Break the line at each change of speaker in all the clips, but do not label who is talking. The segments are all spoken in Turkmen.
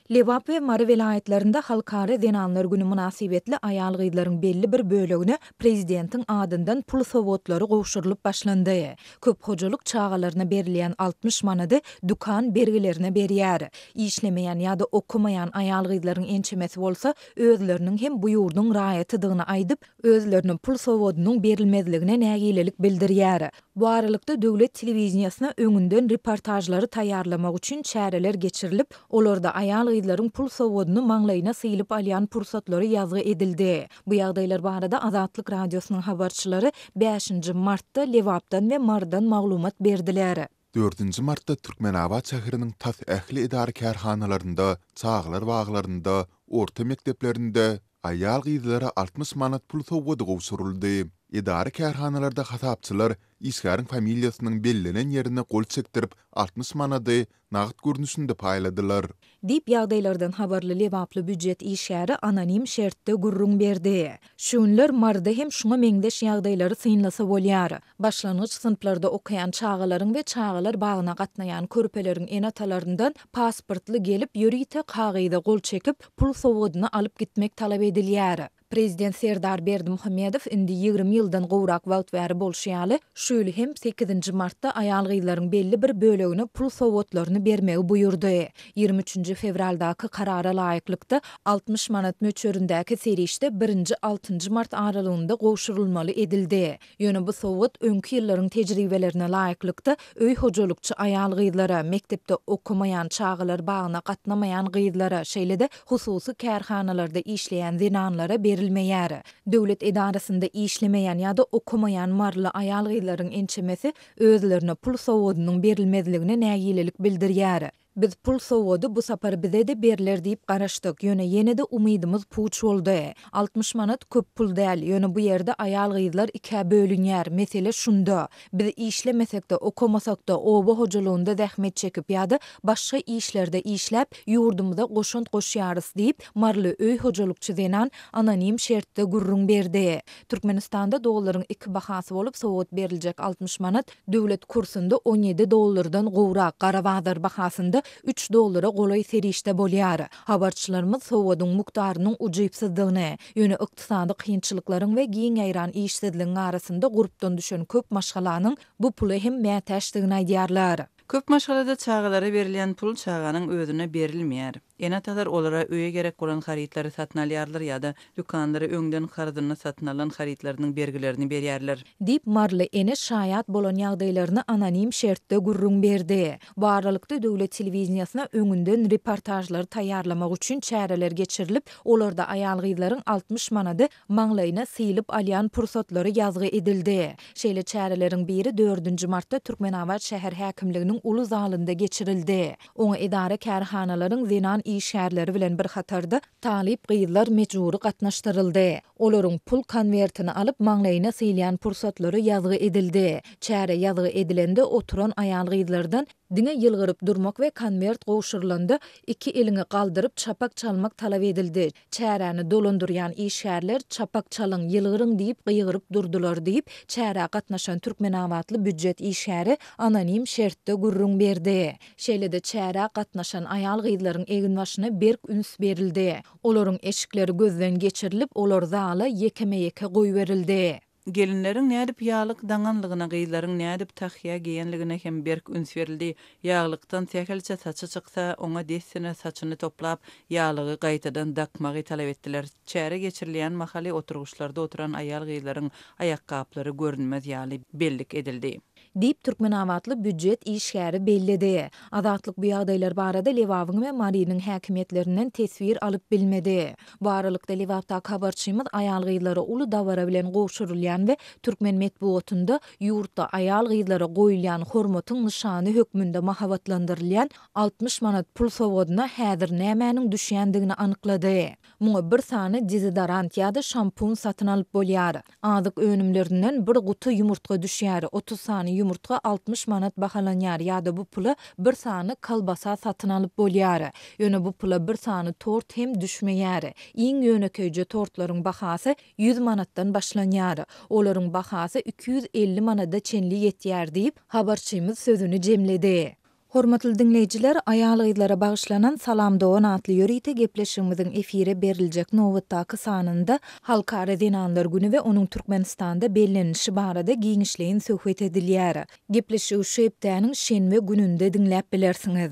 Lebap we Mary welaýatlarynda Halkara zenanlar güni mynasybetli aýal-gyzlaryň belli bir bölegine prezidentiň adyndan pul sowgatlary gowşurylyp başlandy. Köp hojalyk çagalaryna berilýän 60 manady dükan bergilerine berýär. Işlemeýän ýa-da okamaýan aýal-gyzlaryň ençemesi bolsa özleriniň hem bu ýurduň raýatydygyny aýdyp, özlerine pul sowgadynyň berilmezligine nägilelik bildirýär. Bu aralykda döwlet telewideniýesine öňünden reportažlary taýýarlamak üçin çäreler geçirilip, olarda aýal-gyzlaryň pul sowgadyny maňlaýyna sylyp alýan pursatlary ýazgy edildi. Bu ýagdaýlar barada Azatlyk Radiosynyň habarçylary bäşinji martda Lebapdan we Marydan maglumat berdiler.
Dördünji martda Türkmenabat şäheriniň tas ähli edara-kärhanalarynda, çagalar baglarynda, orta mekdeplerinde aýal-gyzlara 60 manat pul sowgady gowşuryldy. Edara-kärhanalarda hasapçylar işgäriň familiýasynyň bellenen ýerine gol çekdirip, 60 manady nagt görnüşinde paýladylar.
Diýip, ýagdaýlardan habarly lebaply býujet işgäri anonim şertde gürrüň berdi. Şu günler Maryda hem şuňa meňzeş ýagdaýlary synlasa bolýar. Başlangyç synplarda okaýan çagalaryň we çagalar bagyna gatnaýan körpeleriň ene-atalaryndan pasportly gelip, ýörite kagyza gol çekip, pul sowgadyny alyp gitmek talap edilýär. Prezident Serdar Berdimuhamedow indi 20 ýyldan gowrak wagt bäri bolşy ýaly, şu ýyl hem sekizinji martda aýal-gyzlaryň belli bir bölegine pul sowgatlaryny bermegi buýurdy. Ýigrimi üçünji fewraldaky karara laýyklykda, 60 manat möçberindäki serişde birinji altynjy mart aralygynda gowşurylmaly edildi. Ýöne bu sowgat öňki ýyllaryň tejribelerine laýyklykda, öý hojalykçy aýal-gyzlara, mekdepde okamaýan, çagalar bagyna gatnamaýan gyzlara, şeýle-de hususy kärhanalarda işleýän zenanlara berilmeýär. Döwlet edarasynda işlemeýän ýa-da okamaýan maryly aýal-gyzlaryň ençemesi özlerine pul sowgadynyň berilmezligine nägilelik bildirýär. Biz pul sowgady bu sapar bize-de berler diýip garaşdyk, ýöne ýene-de umydymyz puç boldy. 60 manat köp pul däl, ýöne bu ýerde aýal-gyzlar ikä bölünýär, mesele şunda. Biz işlemesek-de, okamasak-da, oba hojalygynda zähmet çekip ýa-da başga işlerde işläp, ýurdumyza goşant goşýarys diýip, maryly öý hojalykçy zenan anonim şertde gürrüň berdi. Türkmenistanda dollaryň iki bahasy bolup, sowgat beriljek 60 manat döwlet kursunda 17 dollardan gowrak, gara bazar bahasynda üç dollara golaý serişde bolýar. Habarçylarymyz sowgadyň mukdarynyň ujypsyzdygyny, ýöne ykdysady kynçylyklaryň we giň ýaýran işsizligiň arasynda gurpdan düşen köp maşgalanyň bu pula hem mätäçdigini aýdýarlar.
Köp maşgalada çagalara berilýän pul çaganyň özüne berilmeýär. Ene-atalar olara öýe gerek bolan harytlary satyn alýarlar ýa-da dükanlara öňden karzyna satyn alan harytlarynyň bergilerini berýärler.
Diýip, maryly ene şaýat bolan ýagdaýlaryny anonim şertde gürrüň berdi. Bu aralykda, döwlet telewideniýesine öňünden reportažlary taýýarlamak üçin çäreler geçirilip, olarda aýal-gyzlaryň 60 manady maňlaýyna sylyp alýan pursatlary ýazgy edildi. Şeýle çäreleriň biri dördünji martda Türkmenabat şäher häkimliginiň uly zalynda geçirildi. Oňa edara-kärhanalaryň zenan işgärleri bilen bir hatarda talyp gyzlar mejbury gatnaşdyryldy. Olaryň pul konwertini alyp maňlaýyna sylýan pursatlary ýazgy edildi. Çäre ýazgy edilende oturan aýal-gyzlardan Diňe ýylgyryp durmak we konwert gowşurylanda iki eliňi galdyryp çapak çalmak talap edildi. Çäräni dolandyrýan işgärler çapak çalyň, ýylgyryň diýip gygyryp durdular diýip, çärä gatnaşan türkmenabatly býujet işgäri anonim şertde gürrüň berdi. Şeýle-de çärä gatnaşan aýal-gyzlaryň eginbaşyna berk üns berildi. Olaryň eşikleri gözden geçirilip, olar zala ýekeme-ýeke goýberildi.
Gelinleriň nädip ýaglyk daňanlygyna, gyzlaryň nädip tahýa geýenligine hem berk üns berildi. Ýaglykdan sähelçe saçy çyksa, oňa dessine saçyny toplap, ýaglygy gaýtadan dakmagy talap etdiler. Çäre geçirilýän mahaly oturgyçlarda oturan aýal-gyzlaryň aýakgaplary görünmez ýaly bellik edildi.
Diýip, türkmenabatly býujet işgäri belledi. Azatlyk bu ýagdaýlar barada Lebabyň we Marynyň häkimiýetlerinden teswir alyp bilmedi. Bu aralykda, Lebapdaky habarçymyz aýal-gyzlara uly dabara bilen gowşurylýan we türkmen metbugatynda ýurtda aýal-gyzlara goýulýan hormatyň nyşany hökmünde mahabatlandyrylýan 60 manat pul sowgadyna häzir nämäniň düşýändigini anyklady. Muňa bir sany dezodorant ýa-da şampun satyn alyp bolýar. Azyk önümlerinden bir guty ýumurtga düşýär, 30 sany ýumurtga 60 manat bahalanýar ýa-da bu pula bir sany kolbasa satyn alyp bolýar. Ýöne bu pula bir sany tort hem düşmeýär. Iň ýönekeýje tortlaryň bahasy 100 manatdan başlanýar. Olaryň bahasy 250 manada çenli ýetýär diýip, habarçymyz sözüni jemledi. Hormatly diňleýjiler, aýal-gyzlara bagyşlanan Salam dogan atly ýörite gepleşigimiziň efire beriljek nobatdaky sanynda Halkara zenanlar güni we onuň Türkmenistanda bellenilişi barada giňişleýin söhbet edilýär. Gepleşigi şu hepdäniň şenbe gününde diňläp bilersiňiz.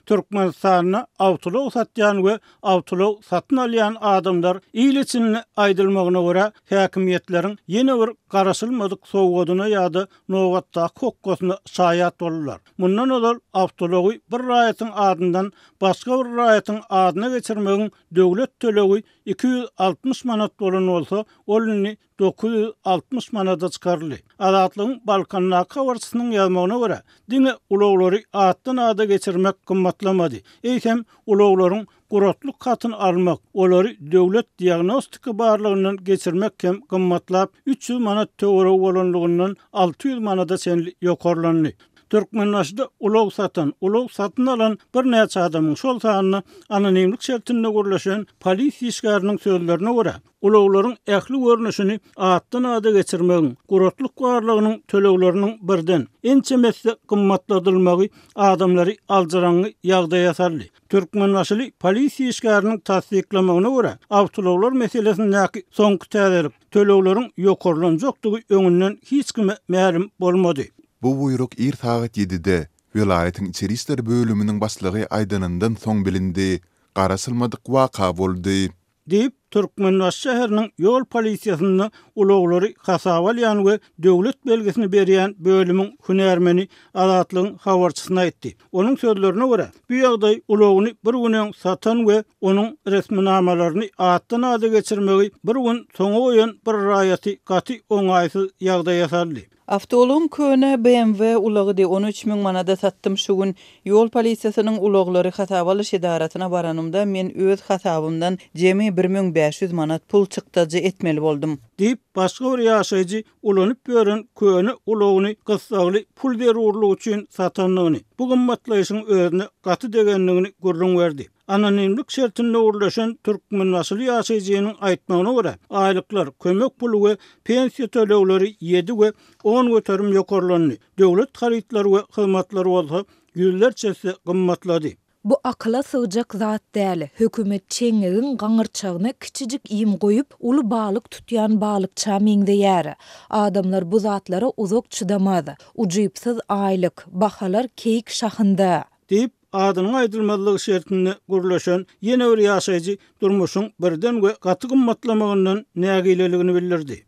Türkmenistanda awtoulag satýan we awtoulag satyn alýan adamlar il içinde aýdylmagyna görä, häkimiýetleriň ýene bir garaşylmadyk sowgadyna ýa-da nobatdaky hokgasyna şaýat boldular. Mundan ozal awtoulagy bir raýatyň adyndan başga bir raýatyň adyna geçirmegiň döwlet tölegi 260 manat bolan bolsa, ol indi 960 manada çykaryldy. Azatlygyň Balkandaky habarçysynyň ýazmagyna görä, diňe ulaglary atdan-ada geçirmek gymmatlamady, eýsem, ulaglaryň guratlyk hatyny almak, olary döwlet diagnostika barlagyndan geçirmek hem gymmatlap, 300 manat töweregi bolanlygyndan 600 manada çenli ýokarlandy. Türkmenbaşyda ulag satan, ulag satyn alan birnäçe adamyň, şol sanda anonimlik şertinde gürleşen polisiýa işgäriniň sözlerine görä, Ulaglaryň ähli görnüşini atdan-ada geçirmegiň, guratlyk barlagynyň tölegleriniň birden, ençeme esse gymmatladylmagy adamlary aljyraňňy ýagdaýa saldy. Türkmenbaşyly polisiýa işgäriniň tassyklamagyna görä, awtoulaglar meselesindäki soňky täzelik, tölegleriň ýokarlanjakdygy öňünden hiç kime mälim bolmady.
Bu buýruk ir sagat ýedide, welaýatyň içeri işler bölüminiň başlygy aýdanyndan soň bilindi. Garaşylmadyk waka boldy.
Diýip, Türkmenbaşy şäheriniň ýol polisiýasynda ulaglary hasaba alýan we döwlet belgisini berýän bölümiň hünärmeni Azatlygyň habarçysyna aýtdy. Onuň sözlerine görä, bu ýagdaý ulagyny bir gün öň satan we onuň resminamalaryny atdan-ada geçirmegi bir gün soňa goýan bir raýaty gaty oňaýsyz ýagdaýa saldy.
Awtoulagyň köne BMW ulagydy, ony 3000 manada satdym şu gün. Ýol polisiýasynyň ulaglary hasaba alyş edarasyna baranymda men öz hasabymdan jemi 1500 manat pul çykdajy etmeli boldum.
Diýip, başga bir ýaşaýjy ulanyp ýören köne ulagyny gyssagly pul zerurlygy üçin satandygyny, bu gymmatlaýşyň özüne gaty degendigini gürrüň berdi. Anonimlik şertinde gürleşen türkmenbaşyly ýaşaýjynyň aýtmagyna görä, aýlyklar, kömek puly we pensiýa tölegleri ýedi we 10% ýokarlandy, döwlet harytlary we hyzmatlary bolsa ýüzlerçe esse gymmatlady.
Bu akyla sygjak zat däl. Hökümet çeňňegiň gaňyrçagyna kiçijik iým goýup, uly balyk tutýan balykça meňzeýär. Adamlar bu zatlara uzak çydamaz. Ujypsyz aýlyk, bahalar keýik şahynda.
Diýip, adynyň aýdylmazlygy şertinde gürleşen ýene bir ýaşaýjy durmuşyň birden we gaty gymmatlamagyndan nägileligini bildirdi.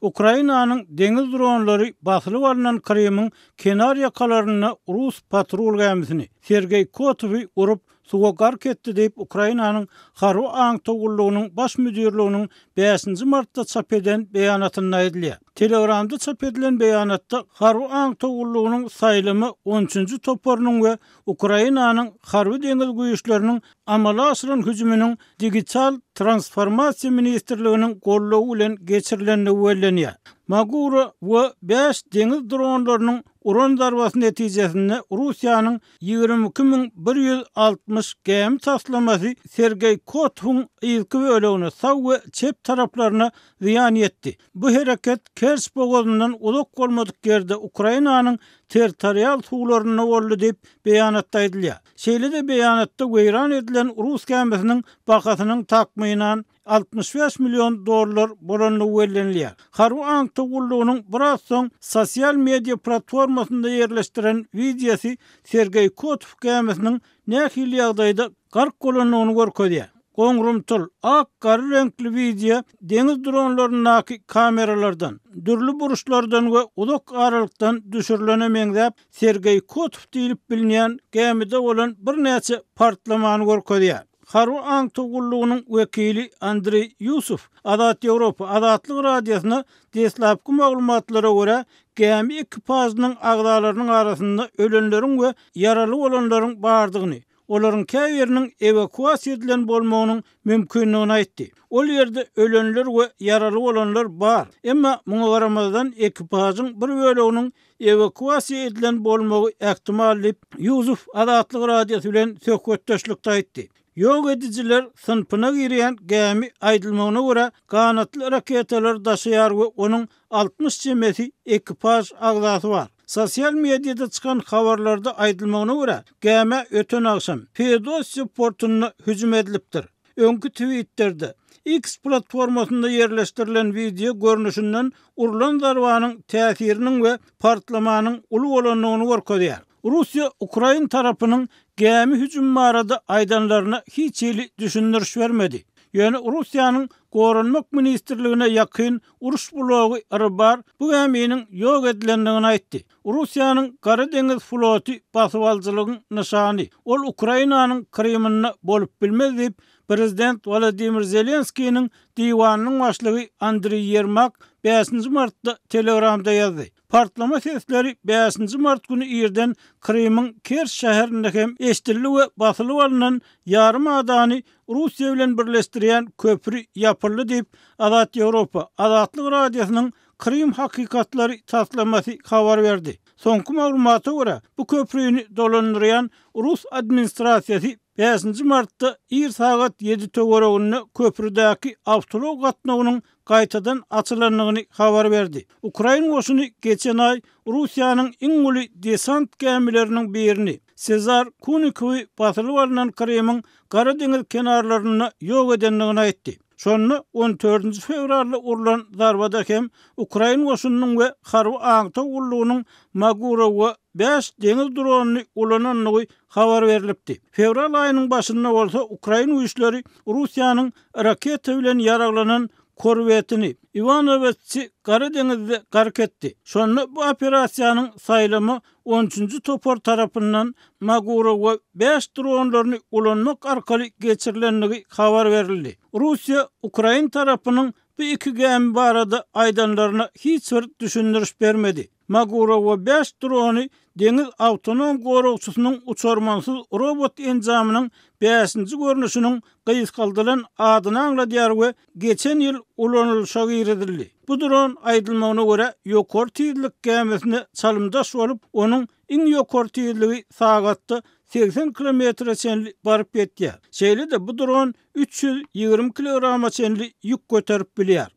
Ukrainanyň deňiz dronlary basylyp alnan Krymyň kenar ýakalarynda rus patrul gämisini, Sergeý Kotowy urup, suwa gark etdi diýip, Ukrainanyň Harby aňtaw gullugynyň Baş müdirliginiň bäşinji martda çap eden beýanatynda aýdylýar. Telegramda çap edilen beýanatda Harby aňtaw gullugynyň saýlama on üçünji toparynyň we Ukrainanyň Harby-deňiz güýçleriniň amala aşyran hüjüminiň Digital transformasiýa ministrliginiň goldawy bilen geçirilendigi bellenýär. Magura we bäş deňiz dronlarynyň uran zarbasy netijesinde Russiýanyň 22160 gämi taslamasy Sergeý Kotowyň yzky bölegine, sag we çep taraplaryna zyýan ýetdi. Bu hereket Kerç bogazyndan uzak bolmadyk ýerde Ukrainanyň territorial suwlarynda boldy diýip, beýanatda aýdylýar. Şeýle-de beýanatda weýran edilen rus gämisiniň bahasynyň takmynan 65 million dollar bolandygy bellenilýär. Harby aňtaw gullugynyň biraz soň sosial media platformasynda ýerleşdiren wideosy Sergeý Kotow gämisiniň nähili ýagdaýda gark bolandygyny görkezýär. Goňrumtyl, ak-gara reňkli wideo deňiz dronlaryndaky kameralardan, dürli burçlardan we uzak aralykdan düşürilene meňzäp, Sergeý Kotow diýlip bilinýän gämide bolan birnäçe partlamany görkezýär. Harby aňtaw gullugynyň wekili Andreý Ýusow Azat Ýewropa Azatlyk Radiosyna deslapky maglumatlara görä, gämi ekipažynyň agzalarynyň arasynda ölenleriň we ýaraly bolanlaryň bardygyny, olaryň käbiriniň ewakuasiýa edilen bolmagynyň mümkindigini aýtdy. Ol ýerde ölenler we ýaraly bolanlar bar, emma muňa garamazdan ekipažyň bir böleginiň ewakuasiýa edilen bolmagy ähtimal diýip, Ýusow Azatlyk Radiosy bilen söhbetdeşlikde aýtdy. Ýok edijiler synpyna girýän gämi aýdylmagyna görä, ganatly raketalary daşaýar we onuň 60 çemesi ekipaž agzasy bar. Sosial mediada çykan habarlarda aýdylmagyna görä, gämä öten agşam Feodosiýa portunda hüjüm edilipdir. Öňki Twitterde, X platformasynda ýerleşdirilen wideo görnüşinden urlan zarbanyň täsiriniň we partlamanyň uly bolandygyny görkezýär. Russiýa ukrain tarapynyň gämi hüjümi barada aýdanlaryna hiç hili düşündiriş bermedi. Ýöne Russiýanyň Goranmak ministrligine ýakyn uruş blogy Rybar bu gäminiň ýok edilendigini aýtdy. Russiýanyň Gara deňiz floty basybalyjylygyň nyşany, ol Ukrainanyň Krymynda bolup bilmez diýip, prezident Wolodymyr Zelenskiniň diwanynyň başlygy Andriý Ýermak bäşinji martda Telegramda ýazdy. Partlama sesleri bäşinji mart güni irden Krymyň Kerç şäherinde hem eşidildi we basylyp alnan ýarym adany Russiýa bilen birleşdirýän köpri ýapyldy diýip, Azat Ýewropa, Azatlyk Radiosynyň Krym hakykatlary taslamasy habar berdi. Soňky maglumata görä, bu köprini dolandyrýan rus administrasiýasy bäşinji martda ir sagat ýedi töwereginde köprüdäki awtoulag gatnawynyň gaýtadan açylandygyny habar berdi. Ukrain goşuny geçen aý Russiýanyň iň uly desant gämileriniň birini, Sezar Kunikowy basylyp alnan Krymyň Gara deňiz kenarlarynda ýok edendigini aýtdy. Şonda on dördünji fewralda urlan zarbada hem ukrain goşunynyň we harby aňtaw gullugynyň Magura bäş deňiz dronyny ulanandygy habar berlipdi. Fewral aýynyň başynda bolsa ukrain güýçleri Russiýanyň raketa bilen ýaraglanan korwetini, Iwanowetsi Gara deňizde gark etdi. Şonda bu operasiýanyň saýlama on üçünji topar tarapyndan Magura we bäş dronlaryny ulanmak arkaly geçirilendigi habar berildi. Russiýa ukrain tarapynyň bu iki gämi barada aýdanlaryna hiç bir düşündiriş bermedi. Magura we bäş drony deňiz awtonom goragçysynyň uçarmansyz robot enjamynyň bäşinji görnüşiniň gysgaldylan adyny aňladýar we geçen ýyl ulanylyşa girizildi. Bu dron, aýdylmagyna görä, ýokary tizlik gämisine çalymdaş bolup, onuň iň ýokary tizligi sagatda 80 kilometre çenli baryp ýetýär. Şeýle-de bu dron 320 kilograma çenli ýük göterip bilýär.